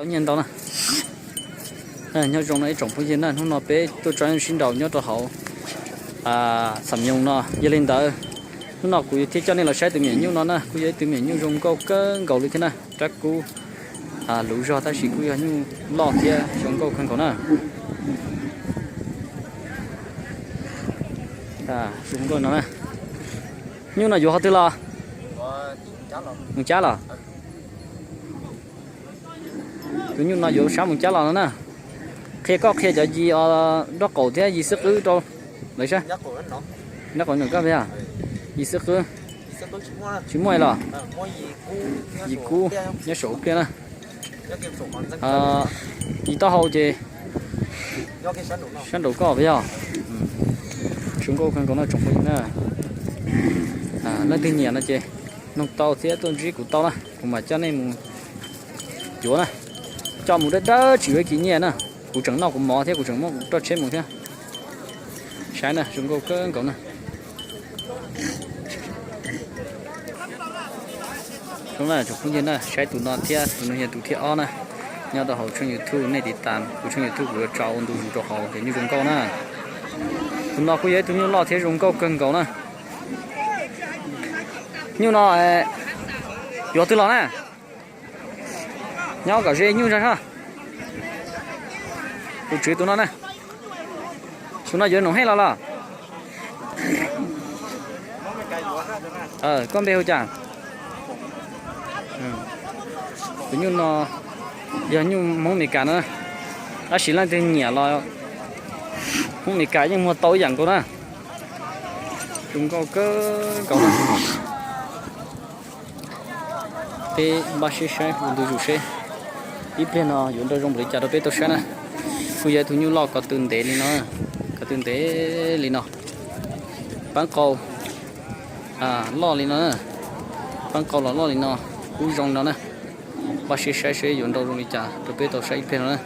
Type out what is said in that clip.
Tau nyiaj ntau na. Nyob zoo no ib tsoom phooj ywg na, hnub no peb tuaj tso sib nraus nyob rau hauv Xam Nyoog no. Yog li ntawd, hnub no kuv thiaj coj nej los saib tus me nyuam nyuj no na, kuj yog ib tug me nyuam nyuj zoo nkauj kawg nkaus li thiab na. Rab kub luv zog tab sis kuj yog nyuj loj thiab zoo nkauj kawg nkaus na. Zoo nkauj no na. Nyuj no yuav qhov twg los? Mus Cab los? Tus nyuj no yuav sab mus Cab los no na. Qhia koj qhia cov yis nraub qaum thiab yis xib qwb rau lawv saib. Nraub qaum no koj, yis xib qwb. Tsis muaj los? Yis kub nyob saum pliaj na. Yis taub hau ces sab nraum koj yog. Zoo nkauj kawg nkaus no tsoom phooj ywg na. Leej twg nyiam no ces noog tau thiab tuaj ntsib kuv tau na, kuv mam coj nej mus yuav na. Coj mus dawb dawb tsis yuav kis nyiaj na. Kuv tseem noj kuv mov thiab kuv tseem muab kuv roj tsheb mus thiab. Saib na, zoo nkauj kawg nkaus na. Tsoom phooj ywg na, saib tus no thiab tus no yog tus thib ob na. Nyob rau hauv tshooj YouTube nej tiv tas kuv tshooj YouTube kuv yuav tso ua ntu zus rau hauv ces nyuj zoo nkauj na. Tus no kuj yog ib tug nyuj loj thiab zoo nkauj kawg nkaus na. Nyuj no yuav twg los na? Nyob kom ze nyuj zog. Tus tswv tus no na. Tus no yuav Noom Hej los los? Koj npe hu cas? Tus nyuj no yog nyuj Hmoob Amelikas no, tab sis leej twg nyiam los Hmoob Amelikas yeej muag tau ib yam nkaus na. Zoo nkauj kawg nkaus. Peb npaj siab saib ua ntu zus seb ib pliag no yuav nrau zoo npaum li cas rau peb tau saib na. Kuj yog ib tug nyuj loj ko tw ntev li no, ko tw ntev li no. Peeb qau loj li no, peeb qau los loj li no, kub zoo no na. Npaj siab saib seb yuav nrau zoo li cas rau peb tau saib ib pliag no na.